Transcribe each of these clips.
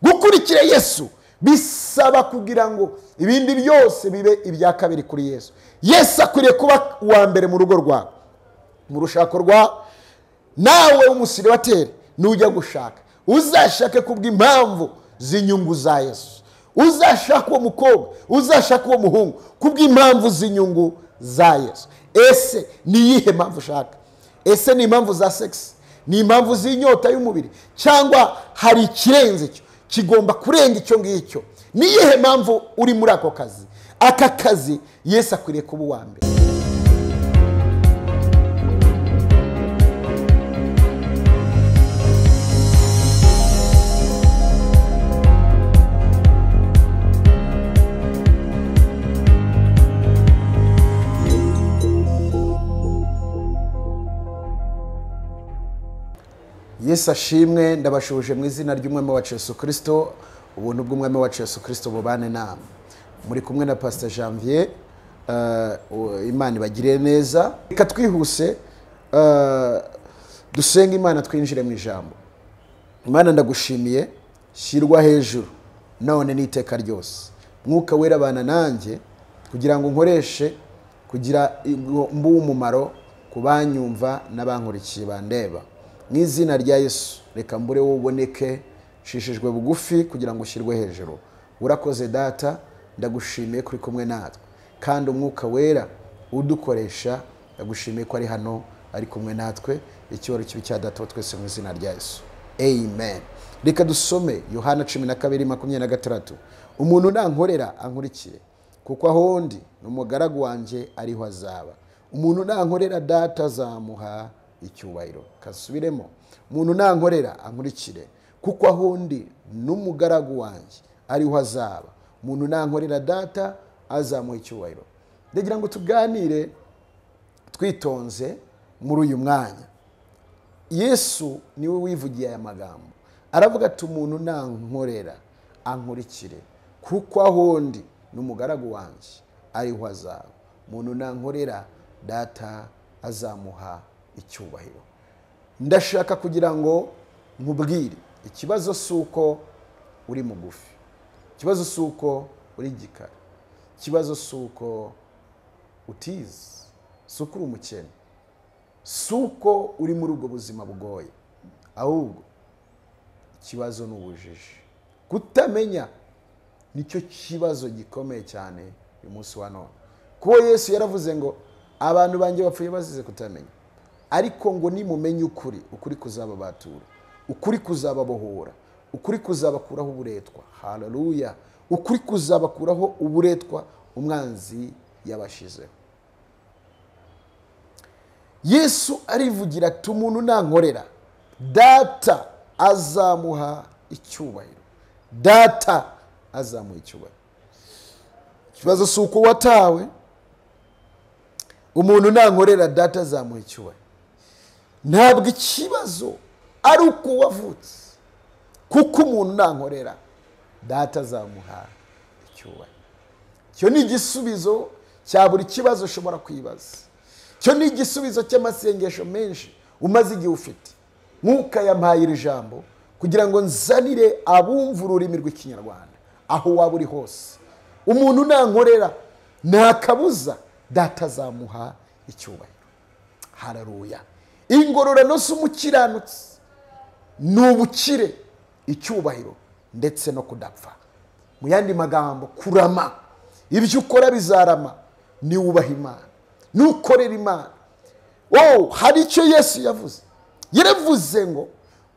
Gukurikira Yesu bisaba kugira ngo ibindi byose bibe ibya kabiri kuri Yesu. Yesu akwiriye kuba uwa mbere mu rugo rwawe, mu rushako rwawe. Nawe umusiribateri nujya gushaka, uzashake kubw'impamvu z'inyungu za Yesu. Uzashaka uwo mukobwa, uzashaka uwo muhungu kubw'impamvu z'inyungu za Yesu. Ese ni iyihe mpamvu ushaka? Ese ni impamvu za sex? Ni impamvu z'inyota y'umubiri? Cyangwa hari ikirenze icyo kigomba kurenga icyo ngicyo? Ni iyihe mpamvu uri muri ako kazi? Aka kazi Yesu akwiriye kuba uwa mbere. Yesu ashimwe. Ndabashuje mu izina ry'Umwami wacu Yesu Kristo. Ubuntu bw'Umwami wacu Yesu Kristo bubane namwe. Muri kumwe na Pastor Janvier. Imana ibagirire neza. Reka twihuse dusenge Imana, twinjire mu ijambo. Imana ndagushimiye, shyirwa hejuru none n'iteka ryose. Mwuka wera abana nanjye kugira ngo nkoreshe kugira mbu umumaro kubanyumva n'abankurikiye bandeba. Mu izina rya Yesu reka mbure wowe uboneke, nshishijwe bugufi kugira ngo ushyirwe hejuru. Urakoze Data, ndagushimiye kuri kumwe natwe, kandi Umwuka Wera udukoresha ndagushimiye ko ari hano ari kumwe natwe. Icyubahiro kibe cya Data wa twese mu izina rya Yesu, amen. Reka dusome Yohana 12:26. Umuntu nankorera ankurikire, kuko aho ndi n'umugaragu wanjye ariho azaba. Umuntu nankorera Data azamuha icyubahiro. Kasubiremo, umuntu nankorera ankurikire, kuko aho ndi n'umugaragu wanjye ariho azaba. Umuntu nankorera Data azamuha icyubahiro. Ndagira ngo tuganire twitonze muri uyu mwanya. Yesu niwe wivugiye aya magambo, aravuga ati umuntu nankorera ankurikire, kuko aho ndi n'umugaragu wanjye ariho azaba. Umuntu nankorera Data azamuha icyubahiro. Ndashaka kugira ngo nkubwire, ikibazo si uko uri mugufi, ikibazo si uko uri gikara, ikibazo si uko utize, si uko uri umukene, si uko uri muri ubwo buzima bugoye, ahubwo ikibazo ni ubujiji. Kutamenya nicyo kibazo gikomeye cyane uyu munsi wa none. Kuko Yesu yaravuze ngo abantu banjye bapfuye bazize kutamenya, ariko ngo nimumenye ukuri, ukuri kuzababatura, ukuri kuzababohora, ukuri kuzabakuraho uburetwa. Haleluya! Ukuri kuzabakuraho uburetwa umwanzi yabashizeho. Yesu arivugira ati umuntu nankorera Data azamuha icyubahiro. Data azamuha icyubahiro. Ikibazo si uko watawe. Umuntu nankorera Data azamuha icyubahiro. Ntabwo ikibazo ari uko wavutse, kuko umuntu nankorera Data azamuha icyubahiro. Icyo ni igisubizo cya buri kibazo ushobora kwibaza. Icyo ni igisubizo cy'amasengesho menshi umaze igihe ufite. Mwuka yampaye iri jambo kugira ngo nzanire abumva ururimi rw'Ikinyarwanda aho waba uri hose. Umuntu nankorera nta kabuza Data azamuha icyubahiro. Haleluya! Ingororano z'umukiranutsi ni ubukire, icyubahiro ndetse no kudapfa. Mu yandi magambo, kurama. Ibyo ukora bizarama niwubaha Imana, nukorera Imana. Oh, hari icyo Yesu yavuze. Yaravuze ngo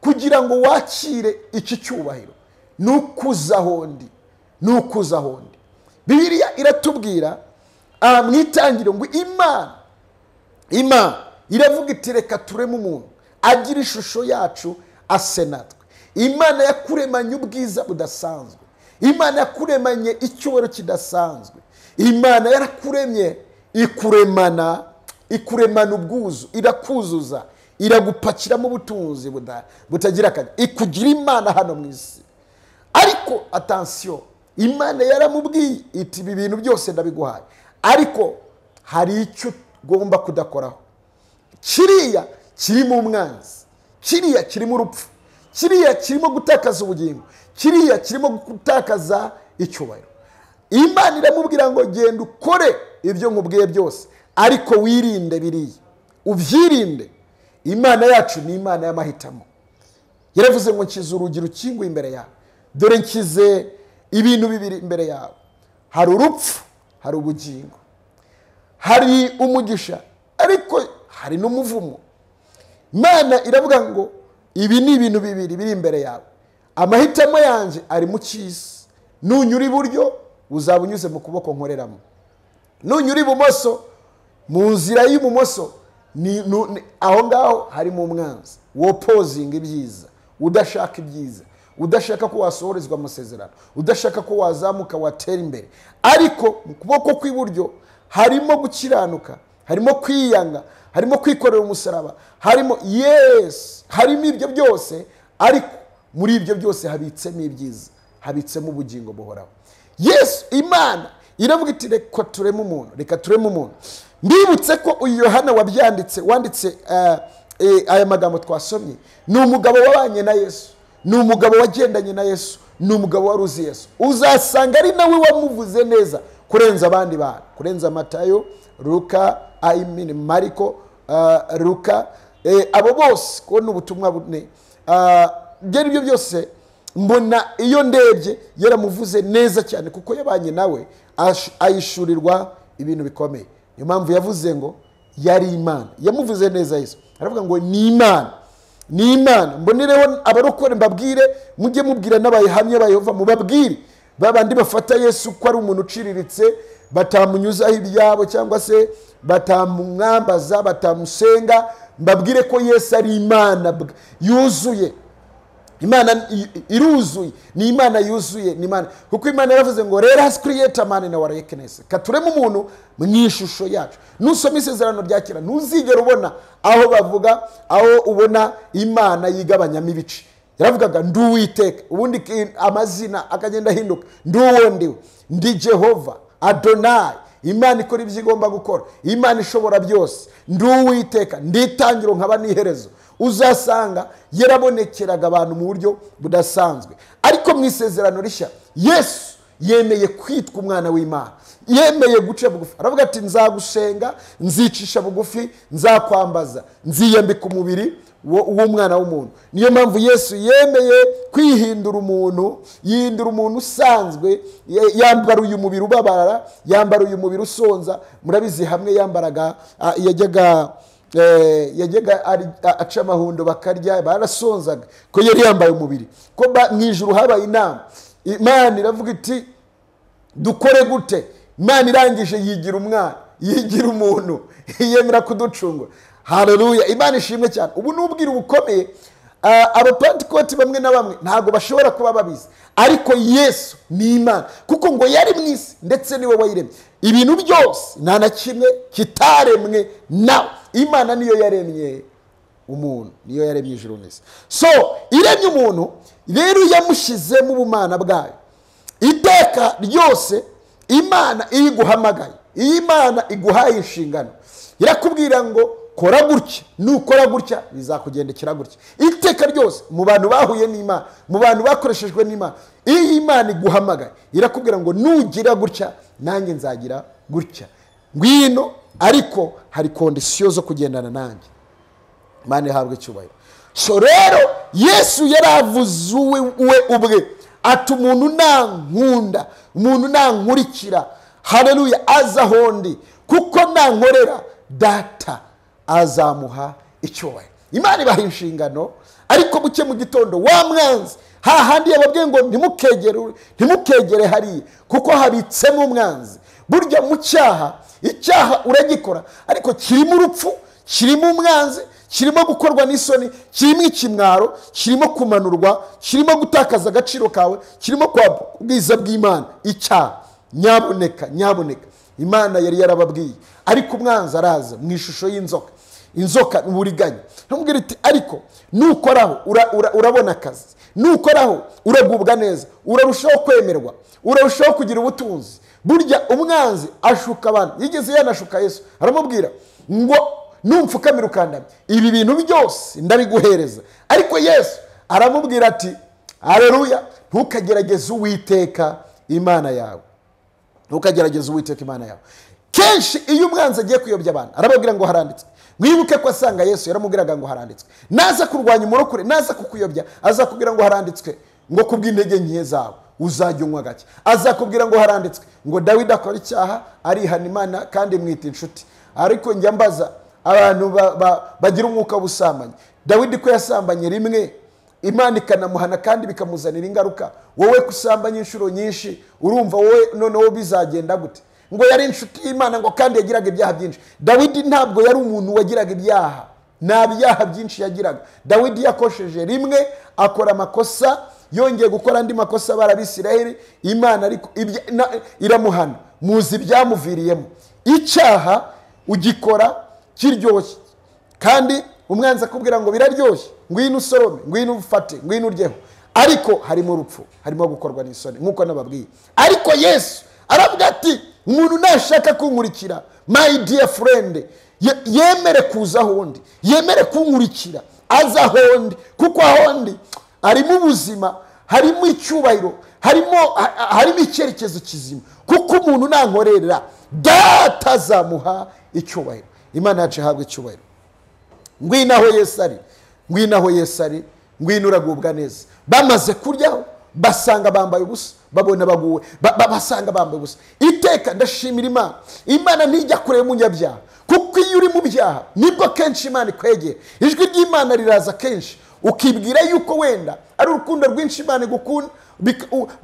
kugira ngo wakire iki cyubahiro nukuza hondi, nukuza hondi. Bibiliya iratubwira mu itangiriro ngo Imana iravuga iti reka tureme umuntu agira ishusho yacu ase natwe. Imana yakuremanye ubwiza budasanzwe, Imana yakuremanye icyubahiro kidasanzwe, Imana yarakuremye ikuremana ubwuzu, irakuzuza, iragupakiramo ubutunzi butagira akajya, ikugira Imana hano mu isi. Ariko attention, Imana yaramubwiye iti ibi bintu byose ndabiguhaye, ariko hari icyo ugomba kudakoraho. Kiriya kirimo umwanzi, kiriya kirimo urupfu, Kiriya kirimo gutakaza ubugingo, kiriya kirimo gutakaza icyubahiro. Imana iramubwira ngo genda ukore ibyo nkubwiye byose, ariko wirinde biriya, ubyirinde. Imana yacu ni Imana y'amahitamo. Yaravuze ngo nkize urugi rukinguye imbere yawe, dore nkize ibintu bibiri imbere yawe, hari urupfu, hari ubugingo, hari umugisha, ariko hari n'umuvumo. Imana iravuga ngo ibi ni ibintu bibiri biri imbere yawe, amahitamo yanjye ari mu cyisi. Nunyura iburyo uzaba unyuze mu kuboko nkoreramo, nunyura ibumoso mu nzira y'ibumoso aho ngaho harimo umwanzi wopozinga ibyiza, udashaka ibyiza, udashaka ko wasohorezwa amasezerano, udashaka ko wazamuka watera imbere. Ariko mu kuboko kw'iburyo harimo gukiranuka, harimo kwiyanga, harimo kwikorera umusaraba, harimo yes, harimo ibyo byose. Ariko muri ibyo byose habitsemo ibyiza, habitsemo ubugingo buhoraho. Yesu, Imana iravuga iti reka tureme umuntu, reka tureme umuntu. Mbibutse ko uyu Yohana wabyanditse, wanditse aya magambo twasomye, ni umugabo wabanye na Yesu, ni umugabo wagendanye na Yesu, ni umugabo wari uzi Yesu. Uzasanga ari nawe wamuvuze neza kurenza abandi bantu, kurenza Matayo, Luka, Mariko, Luka, abo bose kubona ubutumwa bune. Ibyo byose mbona iyo ndebye yaramuvuze neza cyane, kuko yabanye nawe ayishurirwa ibintu bikomeye. Niyo mpamvu yavuze ngo yari Imana. Yamuvuze neza Yesu, aravuga ngo ni Imana, ni Imana. Mbonereho abarokore mbabwire, mujye mubwira n'abahamya ba Yehova, mubabwire babandi bafata Yesu ko ari umuntu uciriritse, batamunyuzaho ibyabo cyangwa se batamwambaza, batamusenga. Mbabwire ko Yesu ari Imana yuzuye. Imana iruzuye, ni Imana yuzuye, ni Imana. Kuko Imana yaravuze ngo let us create a man in our likeness, katureme umuntu mu ishusho yacu. Nusoma isezerano rya kera ntuzigera ubona aho bavuga, aho ubona Imana yigabanyamo ibice. Yaravugaga ndi Uwiteka, ubundi amazina akagenda ahinduka, ndi uwo ndiwe, ndi Jehova Adonai, Imana ikora ibyo igomba gukora, Imana ishobora byose, ndi Uwiteka, ndi itangiro nkaba n'iherezo. Uzasanga yarabonekeraga abantu mu buryo budasanzwe. Ariko mu isezerano rishya Yesu yemeye kwitwa umwana w'Imana, yemeye guca bugufi. Aravuga ati nzagusenga, nzicisha bugufi, nzakwambaza, nziyambika umubiri w'umwana w'umuntu. Niyo mpamvu Yesu yemeye kwihindura umuntu, yihindura umuntu usanzwe, yambara uyu mubiri ubabara, yambara uyu mubiri usonza. Murabizi hamwe yambaraga, yajyaga aca amahundo bakarya, barasonzaga ko yari yambaye umubiri. Ko mu ijuru habaye inama, Imana iravuga iti dukore gute? Imana irangije yigira umwana, yigira umuntu, yemera kuducungura. Haleluya, Imana ishimwe cyane. Ubu n'ubwira ubukomeye, abapantikoti bamwe na bamwe ntabwo bashobora kuba babizi, ariko Yesu ni Imana, kuko ngo yari mu isi ndetse niwe wayiremye. Ibintu byose nta na kimwe kitaremwe nawe. Imana niyo yaremye umuntu, niyo yaremye ijuru n'isi. So iremye umuntu rero yamushyizemo ubumana bwayo. Iteka ryose Imana iyo iguhamagaye, iyo Imana iguhaye inshingano, irakubwira ngo kora gutya, nukora gutya bizakugendekera gutya. Iteka ryose mu bantu bahuye n'Imana, mu bantu bakoreshejwe n'Imana, iyo Imana iguhamagaye irakubwira ngo nugira gutya nanjye nzagira gutya, ngwino, ariko hari kondisiyo zo kugendana nanjye. Imana ihabwe icyubahiro. So rero Yesu yaravuze we ubwe ati umuntu nankunda, umuntu nankurikira, haleluya, aza ahondi, kuko nankorera data azamuha icyubahiro. Imana ibaha inshingano, ariko buke mu gitondo wa mwanzi hahandi yababwiye ngo ntimukegere hariya, kuko habitsemo umwanzi. Burya mu cyaha, icyaha uragikora ariko kirimo urupfu, kirimo umwanzi, kirimo gukorwa n'isoni, kirimo ikimwaro, kirimo kumanurwa, kirimo gutakaza agaciro kawe, kirimo kwa ubwiza bw'Imana. Icyaha nyaboneka, nyaboneka. Imana yari yarababwiye, ariko umwanzi araza mu ishusho y'inzoka, inzoka uburiganya, ntumubwire iti ariko nukoraho urabona akazi, nukoraho uragubwa neza, urarushaho kwemerwa, urarushaho kugira ubutunzi. Burya umwanzi ashuka abantu, yigeze yanashuka Yesu aramubwira ngo numfukamira ukandamye, ibi bintu byose ndabiguhereza. Ariko Yesu Aramubwira ati haleluya, ntukagerageze Uwiteka Imana yawe, ntukagerageze Uwiteka Imana yawe. Kenshi iyo umwanzi agiye kuyobya abantu arababwira ngo haranditswe. Mwibuke ko asanga Yesu yaramubwiraga ngo haranditswe. Naza kurwanya umurokore, naza kukuyobya, azakubwira ngo haranditswe ngo kubw'intege nke zawe uzajya unywa gake. Azakubwira ngo haranditswe ngo Dawidi akora icyaha arihana Imana kandi mwita inshuti. Ariko njya mbaza abantu bagira umwuka w'ubusambanyi, Dawidi ko yasambanye rimwe Imana ikanamuhana kandi bikamuzanira ingaruka, wowe kusambanya inshuro nyinshi urumva wowe noneho bizagenda gute? Ngo yari inshuti y'Imana ngo kandi yagiraga ibyaha byinshi. Dawidi ntabwo yari umuntu wagiraga ibyaha, nta byaha byinshi yagiraga. Dawidi yakosheje rimwe akora amakosa, yongeye gukora andi makosa barabisiraheli, Imana ariko iramuhana. Muzi ibyamuviriyemo. Icyaha ugikora kiryoshye, kandi umwanzi akubwira ngo biraryoshye, ngwino usorome, ngwino ufate, ngwino uryeho, ariko harimo urupfu, harimo gukorwa n'isoni nkuko nababwiye. Ariko Yesu aravuga ati umuntu nashaka kunkurikira, my dear friend, yemere kuza ahondi, yemere kunkurikira, aza ahondi, kuko ahondi harimo ubuzima, harimo icyubahiro, harimo icyerekezo kizima. Kuko umuntu nankorera Data azamuha icyubahiro. Imana yacu ihabwe icyubahiro. Ngwino aho Yesu ari, ngwino aho Yesu ari, ngwino uragubwa neza. Bamaze kuryaho basanga bambaye ubusa, babona baguwe, basanga bambaye ubusa. Iteka ndashimira Imana. Imana ntijya kureba umunyabyaha, kuko iyo uri mu byaha nibwo kenshi Imana ikwegera. Ijwi ry'Imana riraza kenshi, ukibwira yuko wenda ari urukundo rwinshi Imana igukunda,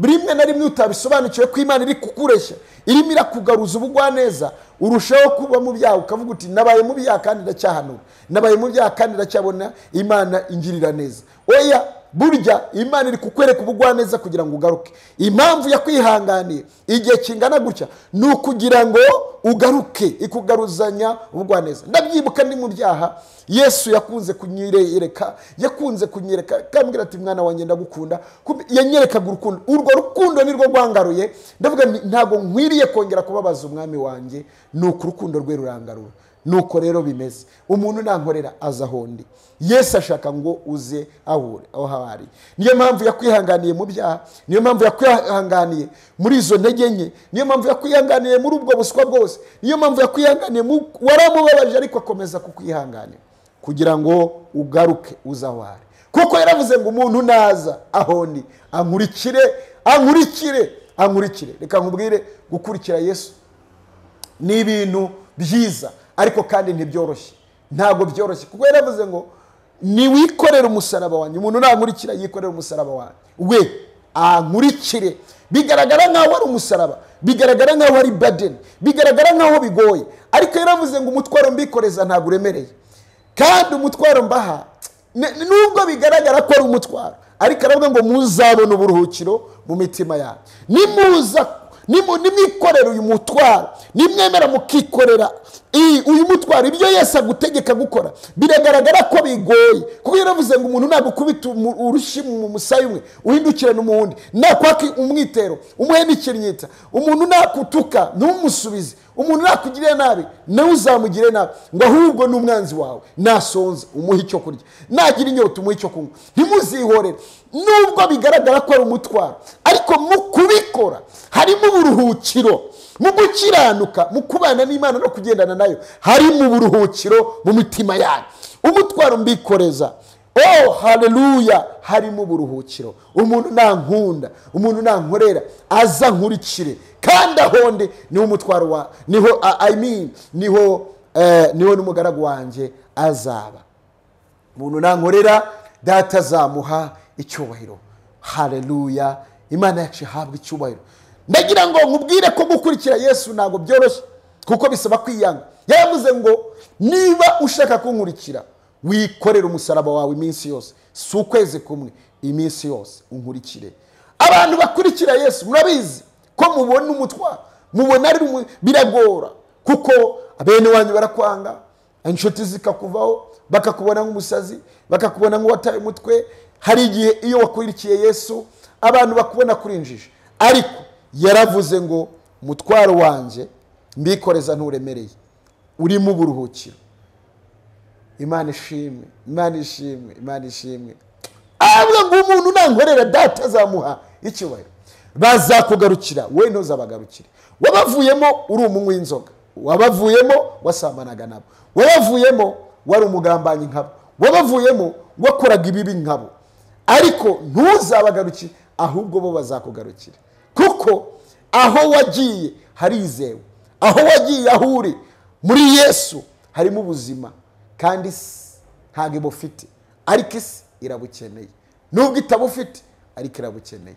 rimwe na rimwe utabisobanukiwe ko Imana iri kukureshya, irimo irakugaruza ubugwaneza, urushaho kuba mu byaha, ukavuga uti nabaye mu byaha kandi ndacyahanura, nabaye mu byaha kandi ndacyabona Imana ingirira neza. Oya, burya Imana iri kukwereka ubugwaneza kugira ngo ugaruke. Impamvu yakwihanganiye igihe kingana gutya ni ukugira ngo ugaruke, ikugaruzanya ubugwaneza. Ndabyibuka ndi mu byaha, Yesu yakunze kunyereka, yakunze kunyereka akambwira ati mwana wanjye ndagukunda. Yanyerekaga urukundo, urwo rukundo nirwo rwangaruye. Ndavuga ntago nkwiriye kongera kubabaza umwami wanjye, nuko urukundo rwe rurangarura. Nuko rero bimeze, umuntu nankorera aza ahondi. Yesu ashaka ngo uze ahure aho hari. Niyo mpamvu yakwihanganiye mu byaha, niyo mpamvu yakwihanganiye muri izo ntege nke, niyo mpamvu yakwihanganiye muri ubwo buswa bwose, niyo mpamvu yakwihanganiye waramubabaje, ariko akomeza kukwihanganira kugira ngo ugaruke uze aho ari. Kuko yaravuze ngo umuntu naza ahondi ankurikire, ankurikire, ankurikire. Reka nkubwire, gukurikira Yesu ni ibintu byiza, ariko kandi ntibyoroshye. Ntabwo byoroshye, kuko yaravuze ngo niwikorera umusaraba wanjye. Umuntu nankurikira yikorera umusaraba wanjye, we ankurikire. Bigaragara nkaho ari umusaraba, bigaragara nkaho ari burden, bigaragara nkaho bigoye, ariko yaravuze ngo umutwaro mbikoreza ntabwo uremereye, kandi umutwaro mbaha nubwo bigaragara ko ari umutwaro, ariko aravuga ngo muzabona uburuhukiro mu mitima yanyu. Nimuza nimwikorera uyu mutwaro, nimwemera mukikorera uyu mutwaro, ibyo Yesu agutegeka gukora biragaragara ko bigoye, kuko yaravuze ngo umuntu nagukubita urushyi mu musaya umwe uhindukirane umuwundi, nakwaka umwitero umuhe n'ikinyita, umuntu nakutuka ntumusubize, umuntu nakugirira nabi nawe uzamugire nabi, ngo ahubwo n'umwanzi wawe nasonza umuhe icyo kurya, nagira inyota umuhe icyo kunywa. Ntimuzihorere nubwo bigaragara ko ari umutwaro, ariko mu kubikora harimo uburuhukiro, mu gukiranuka, mu kubana n'Imana no kugendana nayo, harimo uburuhukiro mu mitima yanyu. Umutwaro mbikoreza, oh haleluya, harimo uburuhukiro. Umuntu nankunda, umuntu nankorera, aza nkurikire, kandi ahonde niho umutwaro wa niho I mean niho niho n'umugaragu wanjye azaba. Umuntu nankorera Data azamuha icyubahiro. Haleluya, Imana yacu ihabwe icyubahiro. Ndagira ngo nkubwire ko gukurikira Yesu ntabwo byoroshye, kuko bisaba kwiyanga. Yaravuze ngo niba ushaka kunkurikira wikorera umusaraba wawe iminsi yose, si ukwezi kumwe, iminsi yose unkurikire. Abantu bakurikira Yesu murabizi ko mubona umutwaro, mubona ari biragora, kuko abene wanyu barakwanga, inshuti zikakuvaho, bakakubona nk'umusazi, bakakubona nk'uwataye umutwe. Hari igihe iyo wakurikiye Yesu abantu bakubona kurinjije, ariko yaravuze ngo umutwaro wanjye mbikoreza nturemereye, urimo uburuhukiro. Imana ishimwe, Imana ishimwe, Imana ishimwe. Avuga ngo umuntu nankorera Data azamuha icyubahiro. Bazakugarukira, we ntuzabagarukire. Wabavuyemo uri umunywi w'inzoga, wabavuyemo wasambanaga nabo, wabavuyemo wari umugambanyi nkabo, wabavuyemo wakoraga ibibi nkabo, ariko ntuzabagarukire, ahubwo bo bazakugarukira. Kuko aho wagiye harizewe, aho wagiye aho uri muri Yesu harimo ubuzima, kandi ntabwo ibufite, ariko isi irabukeneye. Nubwo itabufite ariko irabukeneye.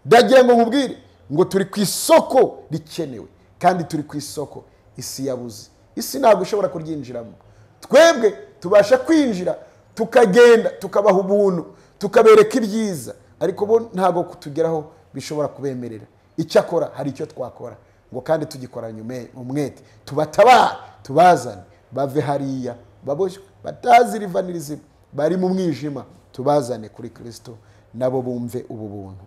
Ndagira ngo nkubwire ngo turi ku isoko rikenewe, kandi turi ku isoko isi yabuze. Isi ntabwo ishobora kuryinjiramo. Twebwe tubasha kwinjira tukagenda tukabaha ubuntu, tukabereka ibyiza, ariko bo ntabwo kutugeraho bishobora kubemerera. Icyakora hari icyo twakora ngo kandi tugikoranye umwete, tubatabare, tubazane bave hariya baboshywe, batazi rivanirizimu, bari mu mwijima, tubazane kuri Kristo, nabo bumve ubu buntu.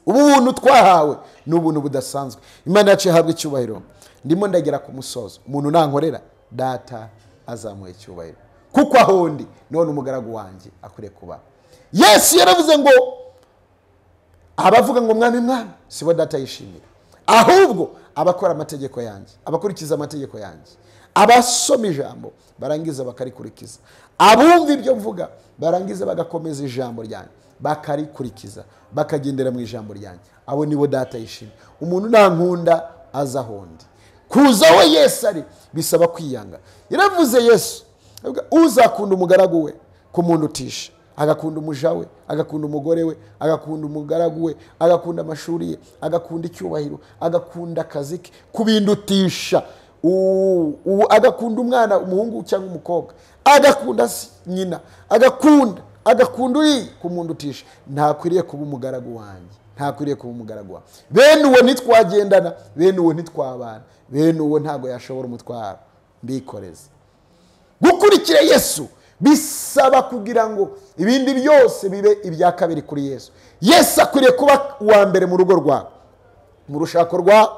Ubu buntu twahawe ni ubuntu budasanzwe. Imana yacu ihabwe icyubahiro. Ndimo ndagera ku musozo. Umuntu nankorera Data azamuha icyubahiro, kuko aho ndi none umugaragu wanjye akwiriye kuba. Yesu yaravuze ngo abavuga ngo mwami mwami sibo Data yishimira, ahubwo abakora amategeko yanjye, abakurikiza amategeko yanjye, abasoma ijambo barangiza bakarikurikiza, abumva ibyo mvuga barangiza bagakomeza ijambo ryanjye, bakarikurikiza, bakagendera mu ijambo ryanjye, abo nibo Data yishimira. Umuntu nankunda aza aho ndi. Kuza aho Yesu ari bisaba kwiyanga. Yaravuze Yesu, uzakunda umugaragu we kumundutisha, agakunda umuja we, agakunda umugore we, agakunda umugaragu we, agakunda amashuri ye, agakunda icyubahiro, agakunda akazi ke, kubindutisha, agakunda umwana umuhungu cyangwa umukobwa, agakunda nyina, agakunda uri kumundutisha, ntakwiriye kuba umugaragu wanjye, ntakwiriye kuba umugaragu wawe. Bene uwo ntitwagendana, bene uwo ntitwabana, bene uwo ntago yashobora umutwaro mbikoreze. Gukurikira Yesu bisaba kugira ngo ibindi byose bibe ibya kabiri kuri Yesu. Yesu akwiriye kuba uwa mbere mu rugo rwawe, mu rushako rwawe.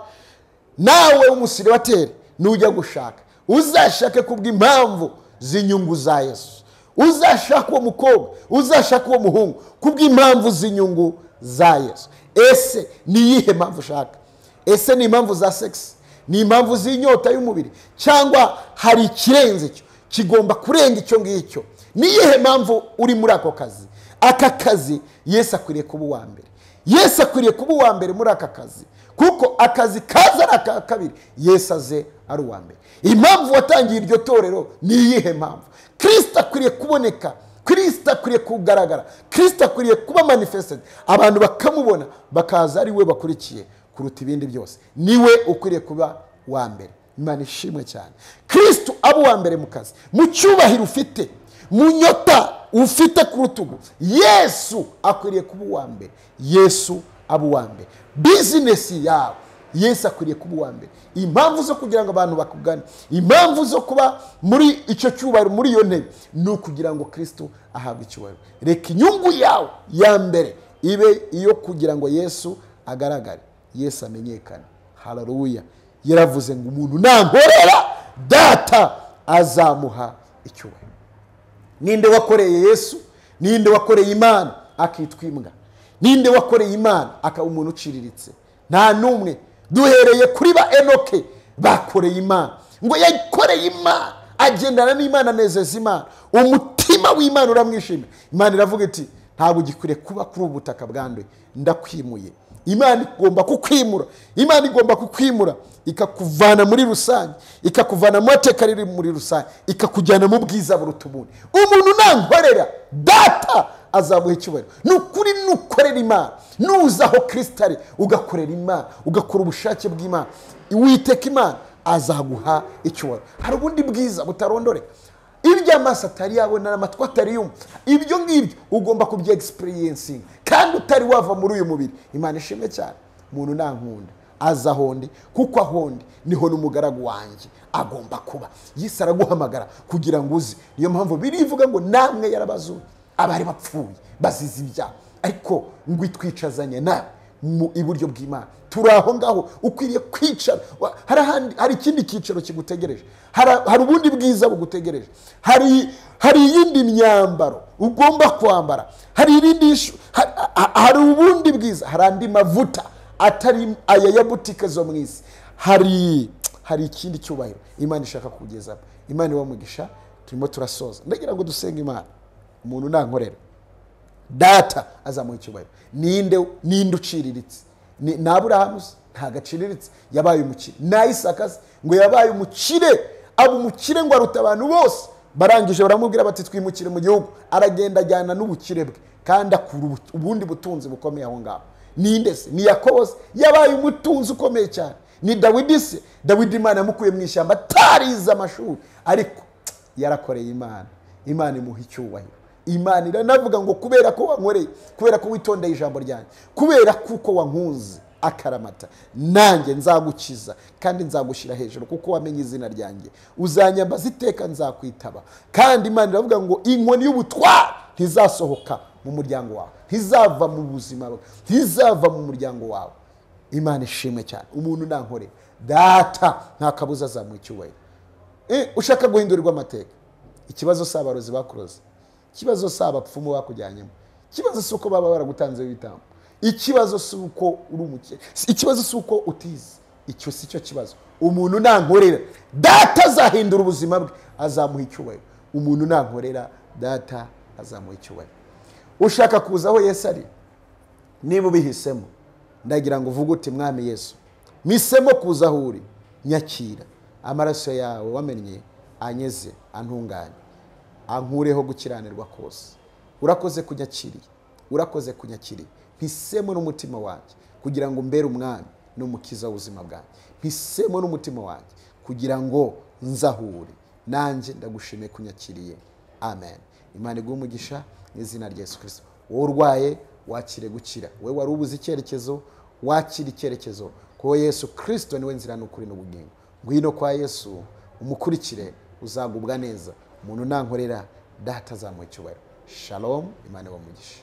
Nawe umusiribateri nujya gushaka, uzashake kubw'impamvu z'inyungu za Yesu. Uzashaka uwo mukobwa, uzashaka uwo muhungu kubw'impamvu z'inyungu za Yesu. Ese ni iyihe mpamvu ushaka? Ese ni impamvu za sex? Ni impamvu z'inyota y'umubiri? Cyangwa hari ikirenze icyo kigomba kurenga icyo ngicyo? Ni iyihe mpamvu uri muri ako kazi? Aka kazi Yesu akwiriye kuba uwa mbere. Yesu akwiriye kuba uwa mbere muri aka kazi, kuko akazi kaza ari aka kabiri, Yesu aze ari uwa mbere. Impamvu watangiye iryo torero ni iyihe mpamvu? Kristo akwiriye kuboneka, Kristo akwiriye kugaragara, Kristo akwiriye kuba manifested, abantu bakamubona bakaza ari we bakurikiye kuruta ibindi byose. Niwe ukwiriye kuba uwa mbere. Imana ishimwe cyane. Kristo aba uwa mbere mu kazi, mu cyubahiro ufite, mu nyota ufite ku rutugu, Yesu akwiriye kuba uwa mbere. Yesu aba uwa mbere. Business yawe, Yesu akwiriye kuba uwa mbere. Impamvu zo kugira ngo abantu bakugane, impamvu zo kuba muri icyo cyubahiro, muri iyo ntebe, ni ukugira ngo Kristo ahabwe icyubahiro. Reka inyungu yawe ya mbere ibe iyo kugira ngo Yesu agaragare, Yesu amenyekane. Haleluya. Yaravuze ngo umuntu nankorera Data azamuha icyubahiro. Ninde wakoreye Yesu? Ninde wakoreye Imana akitwa imbwa? Ninde wakoreye Imana akaba umuntu uciriritse? Nta numwe. Duhereye kuri ba Enoke bakoreye Imana, ngo yakoreye Imana, agendana n'Imana, anezeza Imana, umutima w'Imana uramwishimira. Imana iravuga iti ntabwo gikwiriye kuba kuri ubu butaka bwanduye, ndakwimuye. Imana igomba kukwimura, Imana igomba kukwimura, ikakuvana muri rusange, ikakuvana mu mateka riri muri rusange, ikakujyana mu bwiza buruta ubundi. Umuntu nankorera Data azamuha icyubahiro. Nukuri nukorera Imana, nuza aho Kristo ari ugakorera Imana, ugakora ubushake bw'Imana, Uwiteka Imana azaguha icyubahiro. Hari ubundi bwiza butarondoreka, ibyo amaso atari yabona n'amatwi atari yumva, ibyo ngibyo ugomba kubya experiencinga kandi utari wava muri uyu mubiri. Imana ishimwe cyane. Umuntu nankunda aza aho ndi, kuko aho ndi niho n'umugaragu wanjye agomba kuba. Yesu araguhamagara kugira ngo uze. Niyo mpamvu birivuga ngo namwe yarabazuye abari bapfuye bazize ibyaha, ariko ngo itwicazanye nawe mu iburyo bw'Imana. Turi aho ngaho, ukwiriye kwicara. Hari ikindi cyicaro kigutegereje, hari ubundi bwiza bugutegereje, hari iyindi myambaro ugomba kwambara, hari irindi, hari ubundi bwiza, hari andi mavuta atari aya ya butike zo mu isi, hari ikindi cyubahiro Imana ishaka kugezamo. Imana ibahe umugisha. Turimo turasoza, ndagira ngo dusenge Imana. Umuntu nankorera data azamuha icyubahiro. Ninde uciriritse? Ni Aburahamu ntago aciriritse, yabaye umukire. Na Isaka ngo yabaye umukire, aba umukire ngo aruta abantu bose. Barangije baramubwira bati twimukire mu gihugu, aragenda ajyana n'ubukire bwe kandi akura ubundi butunzi bukomeye aho ngaho. Ninde se? Ni Yakobo yabaye umutunzi ukomeye cyane. Ni Dawidi se? Dawidi Imana yamukuye mu ishyamba atarize amashuri, ariko yarakoreye Imana, Imana imuha icyubahiro. Imana iranavuga ngo kubera ko wankoreye, kubera ko witondeye ijambo ryanjye, kubera kuko wankunze akaramata, nanjye nzagukiza kandi nzagushyira hejuru kuko wamenye izina ryanjye, uzanyambaza iteka nzakwitaba. Kandi Imana iravuga ngo inkoni y'ubutware ntizasohoka mu muryango wawe, ntizava mu buzima bwawe, ntizava mu muryango wawe. Imana ishimwe cyane. Umuntu nankorera data nta kabuza azamuha icyubahiro. Ushaka guhindurirwa amateka, ikibazo si abarozi bakuroze, ikibazo si abapfumu bakujyanyemo, ikibazo si uko baba baragutanze ibitambo, ikibazo si uko uri umukene, ikibazo si uko utize. Icyo si cyo kibazo. Umuntu nankorera data azahindura ubuzima bwe, azamuha icyubahiro. Umuntu nankorera data azamuha icyubahiro. Ushaka kuza aho Yesu ari, niba ubihisemo, ndagira ngo uvuge uti Mwami Yesu, mpisemo kuza aho uri, nyakira amaraso yawe wamennye, anyeze, antunganye, ankureho gukiranirwa kose. Urakoze kunyakiriye, urakoze kunyakiriye. Mpisemo n'umutima wanjye kugira ngo mbere umwami n'umukiza w'ubuzima bwanjye. Mpisemo n'umutima wanjye kugira ngo nzahure nanjye ndagushimiye kunyakiriye. Amen. Imana iguhe umugisha mu izina rya Yesu Kristo. Wowe urwaye wakire gukira, wowe wari ubuze icyerekezo wakire icyerekezo, kuko Yesu Kristo niwe nzira n'ukuri n'ubugingo. Ngwino kwa Yesu umukurikire, uzagubwa neza. Umuntu nankorera data azamuha icyubahiro. Shalom. Imana ibahe umugisha.